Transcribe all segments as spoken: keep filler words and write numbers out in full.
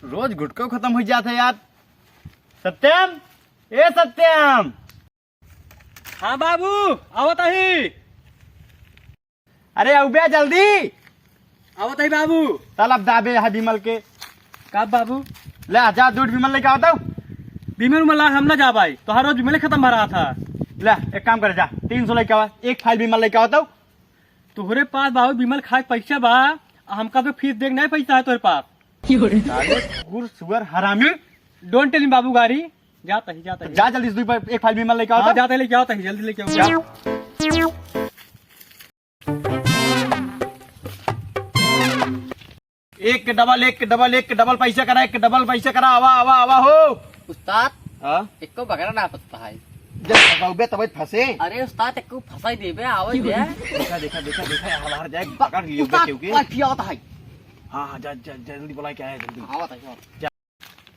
रोज गुटखा खतम होइ जात है यार। सत्यम, ए सत्यम। हाँ बाबू, आवत ही। अरे अउबे जल्दी। आवत ही बाबू। तलब दाबे है बिमल के। का बाबू? ले आ, जा दूध बिमल लइके आवत हूँ। बिमल उमल ला हम ना जा भाई, तोहार रोज बिमले खतम भरा था। ले एक काम कर, जा तीन सौ लइके आवा, एक फाइल बिमल लइके आवत हूँ। तोहरे पास बाबू बिमल खाए के पैसा बा, आ हमका तो फीस देख नहीं पैसा है तोहरे पास। साले कुकुर, सुअर, हरामी। Don't tell him बाबू गारी। जात ही, जात ही। जा जल्दी से दुई पा-, एक फाइल बिमल लइके आवत हाँ, हूँ। जात ही, लइके आवत ही, जल्दी लइके आवत ही। जा। एक के डबल, एक के डबल, एक के डबल पैसा करा, एक के डबल पैसा करा, आवा, आवा, आवा हो। उस्ताद, हाँ? एको बगरा ना पता है। जब फंसाउबे तब फंसे। अरे उस्ताद, एको फंसाई देबे, आवे दे। देखा, देखा, देखा, देखा, हमार जाए, पकड़ लियो उस्ताद, बे, क्योंकि पार्टी आवत है। हाँ, हाँ, जा, जा, जल्दी बुला के आया, जल्दी। आवत है, आवत है। जा।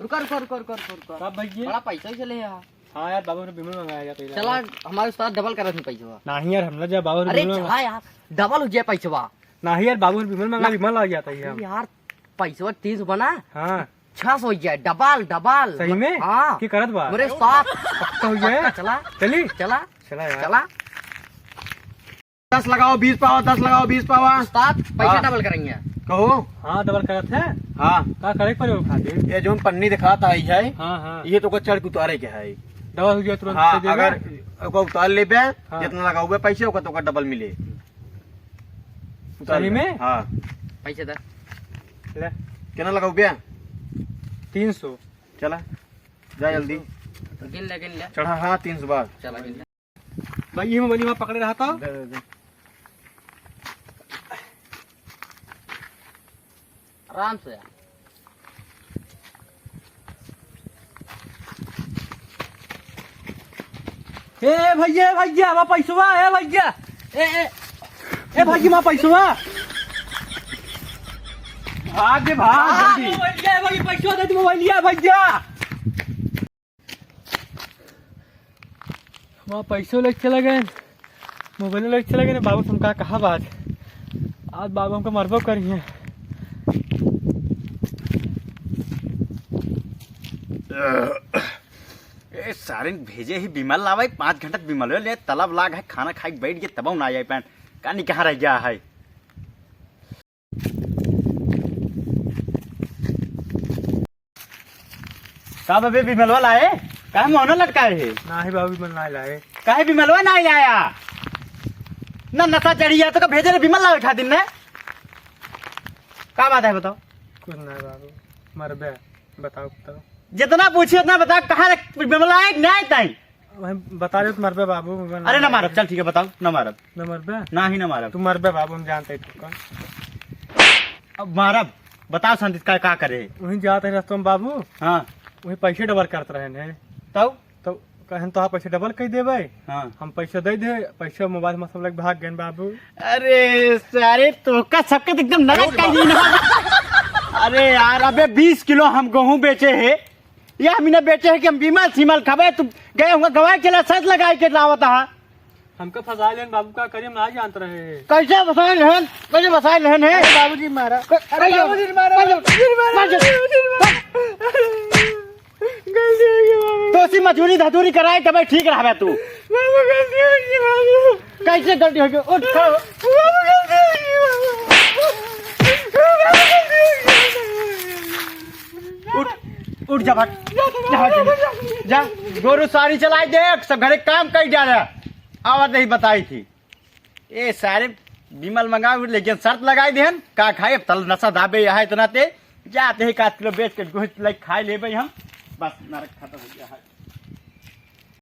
रुका, रुका, रुका, रुका, रुका, रुका। का भैया? बड़ा पैसा ही चले यार। हाँ यार, बाबू ने बिमल मंगाया जाता है। चला, हमारे उस्ताद डबल करत हैं पैसा। नहीं यार, हम ना जा, बाबू ने अरे बिमल चला मंगाया। यार, डबल हो जाए पैसा। नहीं यार, बाबू ने बिमल मंगा, ना। बिमल आ जाता है अरे हम। यार, पैसा तीन सौ बना। हाँ। छह सौ हो जाए, डबल, डबल। सही में? हाँ। के करत बा? मेरे साथ। पक्का हो जाए? पक्का, चला। चली? चला। चला यार। चला। दस लगाओ, बीस पावा, दस लगाओ, बीस पावा। उस्ताद, पैसा हाँ। डबल करेंगे। कहो। हाँ, डबल करत है। हाँ। का करे के पड़े वो खातिर? ये जोन पन्नी दिखात आई है, हाँ, हाँ। ये तो को चढ़ के उतारे के है। डबल हो गया तुरंत हाँ, दे देगा। अगर ओका उतार लेबे, हाँ। जितना लगाओगे पैसे, ओका तो ओका डबल मिले। उतार सही ले। में? हाँ। पैसे दे। ले। कितना लगाओगे? तीन सौ। चला, जा जल्दी। गिन ले, गिन ले। चढ़ा, हाँ, तीन सौ बार। चला, गिन ले। भाई, ये मोबाइल वहाँ पकड़े रहा था। दे, दे, दे। आराम से। ए भैया, ए भैया, हमार पैसवा, ए भैया। ए, ए, ए भैया, हमार पैसवा। भाग दे, भाग आ, जल्दी। मोबाइल लिया, भाई, पैसवा दे दे, मोबाइल लिया, भैया। हमार पैसो लेके चला गए, मोबाइलो लेके चला गए, बाबू से हमका कहा बात। आज बाबू हमका मरबो करिए। ए सारे भेजे ही बिमल लावे, पाँच घंटा बिमल ले तलब लाग है, खाना खाए के बैठ गए तब ना आए पैन, कानी कहाँ रह गया है? का बे बिमलवा लाए? काहे मुँह ना लटकाए है? नाही बाबू, बिमल नाही लाए। काहे बिमलवा नाही लाया? ना नशा चढ़ी है तो का भेजे रे बिमल लावे खातिर ने? का बात है बताओ? कुछ नाही बाबू, मरबे, बताओ, बताओ। जितना पूछी उतना बताओ, कहाँ रे बिमलवा है कि नाही ताई? वहीं बता दे तो मरबे बाबू, बिमल अरे ना नाही मारब, लाए। चल ठीक है बताओ, ना मारब। ना मरबे? नाही ना मारब। तू मरबे बाबू, हम जानते हैं तू का। अब मारब, बताओ शांति का, का करे? वहीं जात है रस्तों में बाबू। हाँ। वहीं पैसे डबल करत रहे हैं। तब? तो कहन तो आप पैसे डबल कर देबे। हाँ। हम पैसे दे दे, पैसे मोबाइल में सब लोग भाग गए बाबू। अरे सारे तो का सबके तो एकदम नरक कर दी ना। अरे यार, अबे बीस किलो हम गेहूं बेचे है, ये हम इन्हें बेचे है कि हम बिमल सिमल खाबे, तू गए हुआ गवाही चला सच लगाए के लावत हा। हमका फंसा लेन बाबू, का करी, हम ना जानत रहे। कैसे फंसा लेन? कैसे फंसा लेन है? अरे बाबूजी मारा। अरे अरे बाबूजी मारा। मार दो। मार दो। गलती हो गई बाबू। तो सी मजूरी धजूरी कराए तबे ठीक रहबे तू। बाबू गलती हो गई बाबू। कैसे गलती हो गई? उठ खड़ा हो। बाबू गलती हो गई बाबू। बाबू गलती हो गई। उठ, उठ जा भाग। जा, जा, जा। गोरू सारी चलाई देख, सब घरे काम कई जा रहा। आवत नहीं बताई थी। ए सारे बिमल मंगा लेकिन शर्त लगाई देहन, का खाए, अब तल नशा दाबे यहाँ इतना ते, जाते ही एक आध किलो बेच के गोश्त लाई खाए लेबे हम, बस नरक खत्म हो गया है।